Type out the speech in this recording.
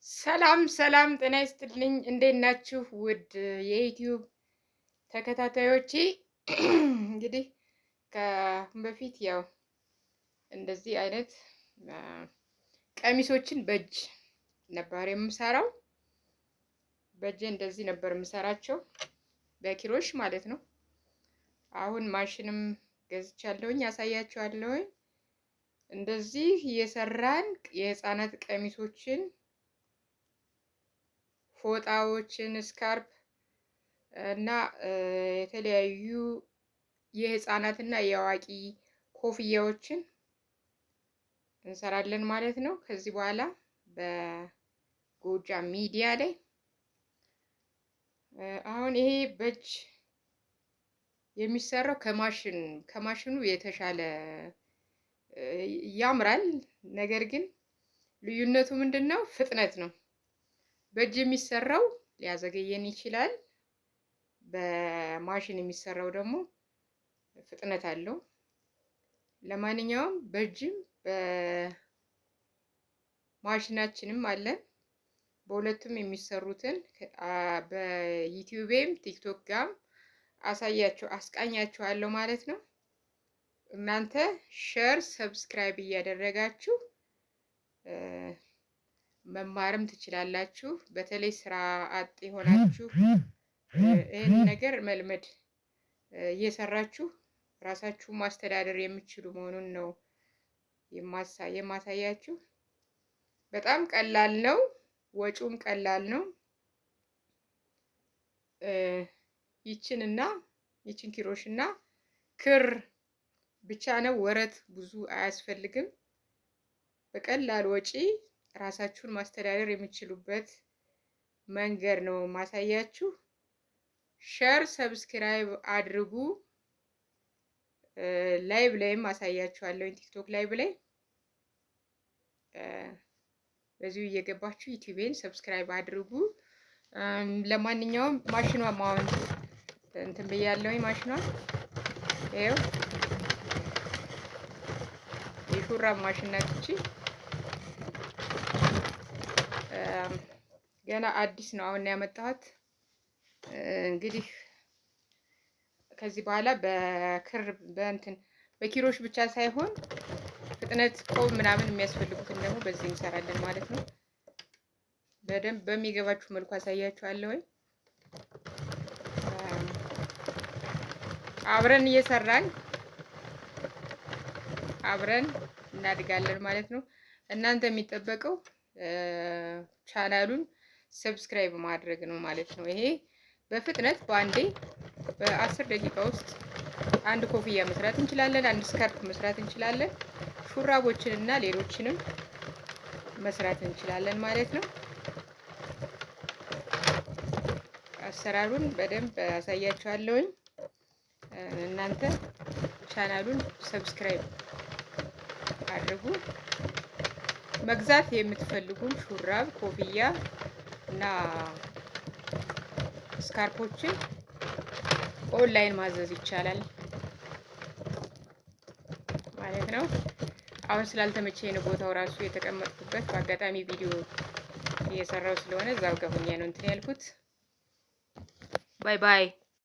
ሰላም ሰላም፣ ጤና ይስጥልኝ። እንዴት ናችሁ ውድ የዩቲዩብ ተከታታዮቼ? እንግዲህ ከአሁን በፊት ያው እንደዚህ አይነት ቀሚሶችን በእጅ ነበር የምሰራው። በእጄ እንደዚህ ነበር የምሰራቸው በኪሮሽ ማለት ነው። አሁን ማሽንም ገዝቻለሁኝ፣ ያሳያችኋለሁኝ። እንደዚህ እየሰራን የህፃናት ቀሚሶችን፣ ፎጣዎችን፣ scarf እና የተለያዩ የህፃናትና የአዋቂ ኮፍያዎችን እንሰራለን ማለት ነው። ከዚህ በኋላ በጎጃም ሚዲያ ላይ አሁን ይሄ በእጅ የሚሰራው ከማሽኑ የተሻለ ያምራል። ነገር ግን ልዩነቱ ምንድን ነው? ፍጥነት ነው። በእጅ የሚሰራው ሊያዘገየን ይችላል። በማሽን የሚሰራው ደግሞ ፍጥነት አለው። ለማንኛውም በእጅም በማሽናችንም አለን። በሁለቱም የሚሰሩትን በዩቲዩብም ቲክቶክ ጋም አሳያችሁ አስቃኛችኋለሁ ማለት ነው። እናንተ share፣ subscribe እያደረጋችሁ መማርም ትችላላችሁ። በተለይ ስራ አጥ የሆናችሁ ይህን ነገር መልመድ እየሰራችሁ ራሳችሁ ማስተዳደር የሚችሉ መሆኑን ነው የማሳያችሁ። በጣም ቀላል ነው፣ ወጪውም ቀላል ነው። ይችን እና ይችን ኪሮሽ እና ክር ብቻ ነው። ወረት ብዙ አያስፈልግም። በቀላል ወጪ ራሳችሁን ማስተዳደር የሚችሉበት መንገድ ነው ማሳያችሁ። share፣ subscribe አድርጉ። live ላይም አሳያችኋለሁ፣ ቲክቶክ live ላይ በዚሁ እየገባችሁ ዩቲዩቤን subscribe አድርጉ። ለማንኛውም ማሽኗ ማሁን እንትን ብያለሁኝ። ማሽኗ ይኸው የሹራብ ማሽን ናት እቺ። ገና አዲስ ነው አሁን ያመጣኋት። እንግዲህ ከዚህ በኋላ በክር በእንትን በኪሮሽ ብቻ ሳይሆን ፍጥነት ቆብ ምናምን የሚያስፈልጉትን ደግሞ በዚህ እንሰራለን ማለት ነው። በደንብ በሚገባችሁ መልኩ አሳያችኋለሁኝ። አብረን እየሰራን አብረን እናድጋለን ማለት ነው። እናንተ የሚጠበቀው ቻናሉን subscribe ማድረግ ነው ማለት ነው። ይሄ በፍጥነት በአንዴ በ10 ደቂቃ ውስጥ አንድ ኮፍያ መስራት እንችላለን። አንድ scarf መስራት እንችላለን። ሹራቦችን እና ሌሎችንም መስራት እንችላለን ማለት ነው። አሰራሩን በደንብ አሳያችኋለሁኝ። እናንተ ቻናሉን subscribe አድርጉ። መግዛት የምትፈልጉም ሹራብ፣ ኮፍያ እና scarf ኦችን ኦንላይን ማዘዝ ይቻላል ማለት ነው። አሁን ስላልተመቸኝ ነው ቦታው ራሱ የተቀመጥኩበት። በአጋጣሚ ቪዲዮ እየሰራው ስለሆነ እዛው ጋር ሆኜ ነው እንትን ያልኩት። Bye bye።